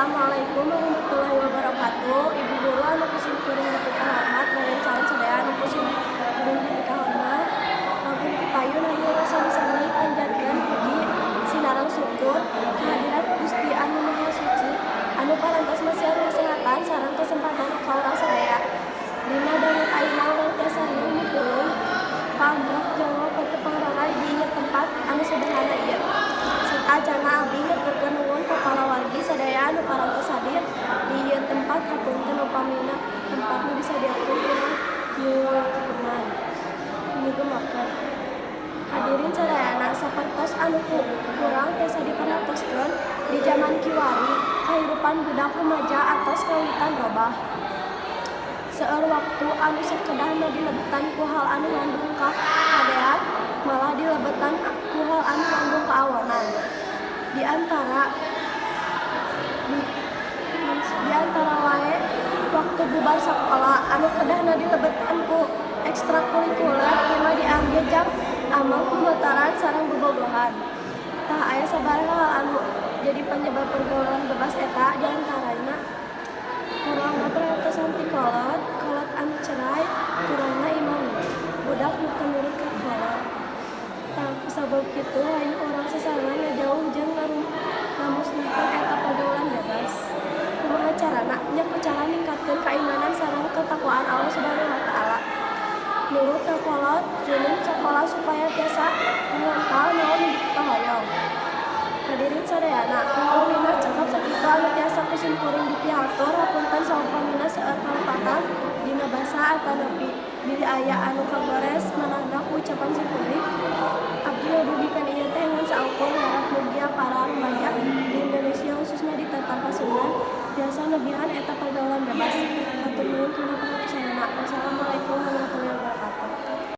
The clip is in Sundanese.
Assalamualaikum warahmatullahi wabarakatuh. Ibu guru anu ku simkuring dipikahormat, rerencang sadaya anu ku simkuring dipikahormat. Langkung ti payun, hayu urang sami-sami panjatkeun puji sinareng syukur kehadirat Gusti Anu Maha Suci anu parantos masihan kesehatan sareng kesempatan ka urang sadaya. Dina danget ayeuna urang tiasa riung mupulung pamrah Jawa patepang raray di ieu tempat anu sederhana ieu. Sateuacanna abdi ngaturkeun nuhun ka palawargi sadaya anu parantos hadir di ieu tempat. Hapunten upamina tempat nu disadiakeun kurang nyugeman nyugemakeun. Hadirin sadayana, sapertos anu ku urang tiasa diperhatoskeun, di jaman kiwari kahirupan budak rumaja atos ngawitan robah. Seueur waktu anu sakedahna dilebetan ku hal anu ngandung kahadean malah dilebetan ku hal anu ngandung kaawonan. Di antara wae waktu bubar sakola anu kedahna dilebetan ku ekstrakurikuler ieu mah diangge jang ameng momotoran sareng bobogohan. Tah, aya sabaraha hal anu jadi penyebab pergaulan bebas eta, di antarana kurangna perhatosan ti kolot, kolot anu cerai, kurangna iman budak nu teu nurut ka kolot. Tah, kusabab kitu hayu urang sasarengan ngajauh jeung ngamusnahkeun eta pergaulan bebas. Kumaha carana? Nya ku cara ningkatkeun kaimanan sareng ketakwaan Allah Subhanahu wa Ta'ala. Nurut ka kolot, junun sakola supaya tiasa ngahental naon nu dipikahoyong. Hadirin sadayana, upamina cekap sakitu anu tiasa ku simkuring dipihatur. Hapunten saupamina seueur kalepatan dina basa atanapi bilih aya anu kagores manahna ku ucapan simkuring. Abdi ngadugikeun ieu teh ngan saukur ngarep mugia para rumaja di Indonesia, khususna di Tatar Pasundan, tiasa nebihan eta pergaulan bebas. Hatur nuhun kana.